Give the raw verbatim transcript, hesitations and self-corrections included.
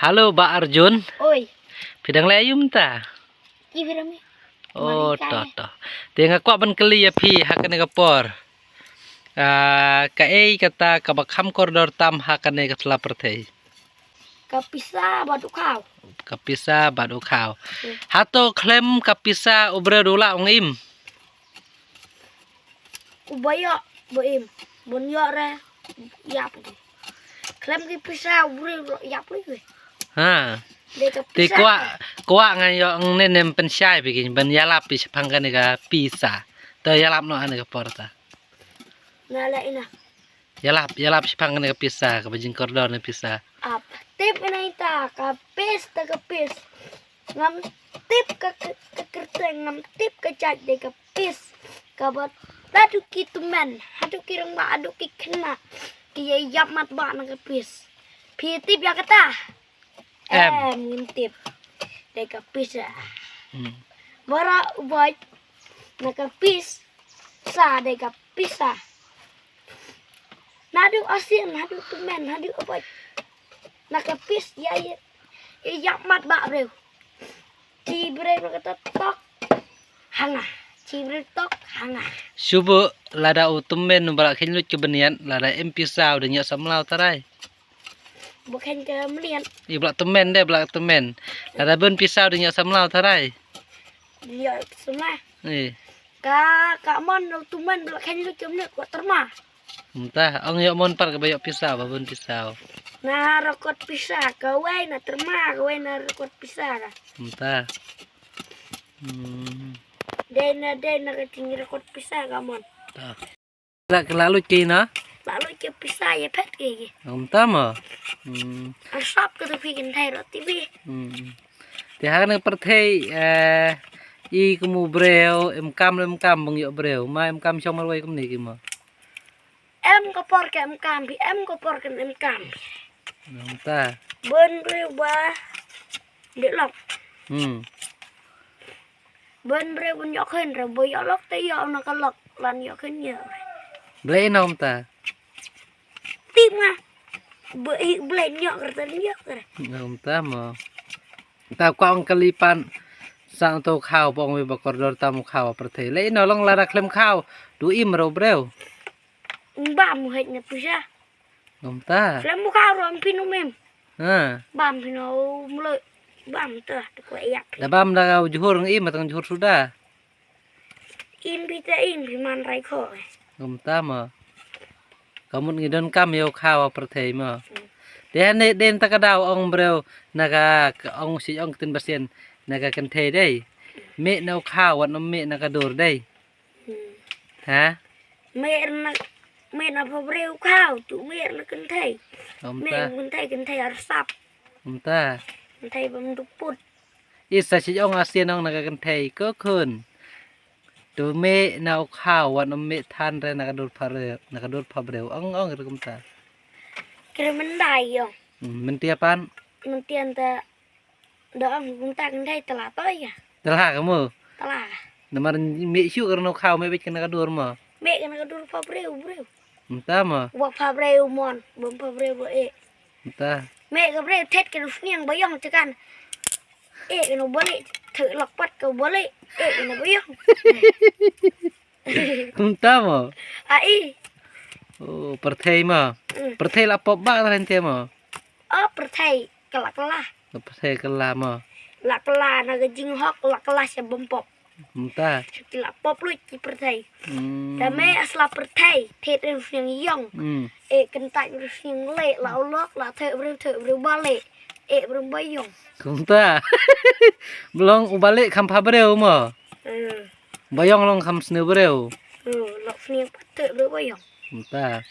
Hello, Bah Arjun. Oi. Phi dang leh aïu mynta? Ki phi rami. Oh, to, to. Te nga kwah ban kylli ïa phi ha kane ka por. Ah, kaei kata kaba kham kordor tam ha kane ka sla pyrthei? Ka pisa bad u khaw. Ka pisa bad u khaw. Hmm. Hato khlem ka pisa u briew u lah ong im? Uba ïoh ba im, bun ïoh re ïap. Khlem ki pisa u briew ïap lei. Ha. Te kwah, kwah ngan ïoh ne nem pynshai phi ki ban ïalap phi shaphang kane ka pisa. To ïalap noh ha kane ka por ta. Na la ina. Ïalap, ïalap shaphang kane ka pisa, kaba jingkordor ne pisa. Ap, tip ina ita ka pis ta ka pis. Ngam tip ka, ka, ka kyrteng, ngam tip ka jait de ka pis. Kaba haduh ki tymmen, haduh ki rangbah, haduh ki khynnah ki ïa ïap mat ba na ka pis. Phi tip ïa kata? Em. Em, ngim tip. De ka pisa. Hmm. Bara u bait na ka pis sa de ka pisa. Naduh asin, naduh tymmen, naduh u bait na ka pis ïa ïa ïa mat ba briew. Ki briew na kata tok hanga. Ki briew tok hanga. Shubu lada u tymmen u ba la khein lut ki bniat, lada em pisa u dang ïoh samla u tharai. Ba khein ka mliat. I ba la tymmen de, ba la tymmen. Lada bun pisa u dang ïoh samla u tharai. Ïoh samla. Eh. Ka, ka mon u tymmen ba la khein lut ki mliat ka tyrma. Mynta, ong ïoh mon pat kaba ïoh pisa, ba bun pisa. Na rekod pisa, kawei na tyrma, kawei na rekod pisa ka. Mynta. Hmm. Dei na, dei na ka jingrekod pisa ka mon. Ta. La, la lut ki na? La lut ki pisa ïa phet ki ki. Mynta mo. Hmm. Asap ka tu phi kynthei rot ti phi. Hmm. Te ha kane ka pyrthei, eh, i kum u briew, em kam, em kam bang ïoh briew, ma em kam shong marwei kumne ki mo. Em ka por ka em kam phi, em ka por ka em kam. Mynta. Bun briew ba dei lok. Hmm. Bun briew bun ïoh khein re, ba ïoh lok te ïoh na ka lok, lan ïoh khein ïoh. Blei ïa no mynta. Tip nga. Ba i blei ïoh kre te ïoh kre. Mynta mo. Ta kwah ong kali pan. Sang to khaw pong wi ba kordor tam khaw pyrthei. Lei no long lada khlem khaw. Du im ro briew. Bam hek na pisa. Mynta. Khlem khaw ro phi no mem. Ha. Bam phi no mlo. Bam ta to ko yak. Da bam da khaw juhur ngi im tang juhur suda. Im phi ta im phi man rai kho. Mynta mo. Ka mut ngi don kam ïa u khaw pyrthei mo. Hmm. Te hane den ta ka daw ong briew na ka, ka ong si ong ktien Basian na ka kynthei dei. Me na u khaw wat no me na ka dur dei. Hmm. Ha? Me na, me na pha briew u khaw tu me na kynthei. Mynta. Me kynthei kynthei arsap. Mynta. Kynthei bam duput. Isa si ong Asian ong na ka kynthei ko khun. Tu me na u khaw wat no me than re na ka dur pha re, na ka dur pha briew. Ong ong re kumta. Kre mendai ong. Hmm, mentia pan. Mentia ta da ong kumta kynthei tela to ïa. Tela ka mo. Tela. Namar me shu kar no khaw me bit kena ka dur mo. Me kena ka dur pha briew briew. Mynta mo. Wa pha briew mon, bam pha briew bo e. Mynta. Me ka briew thet kena sniang ba ïong tekan. E kena balik, thek lak pat ka balik. E kena ba ïong. Mynta mo. Ai. Oh, pyrthei mo. Hmm. Pyrthei la pop ba ta hynte mo. Oh, pyrthei kala kala. Pyrthei kala mo. La kala na ka jinghok, la kala sha bam pop. Mynta. Sha ki la pop lut ki pyrthei. Hmm. Ta me asla pyrthei, thet en sniang ïong. Hmm. E kyntait en sniang le, la ulok, la thek briew, thek briew balik. E briew ba ïong. Mynta. Blong u balik kham pha briew mo. Hmm. Ba ïong long kham sniew briew. Hmm, lok sniang pat thek briew ba ïong. Mynta.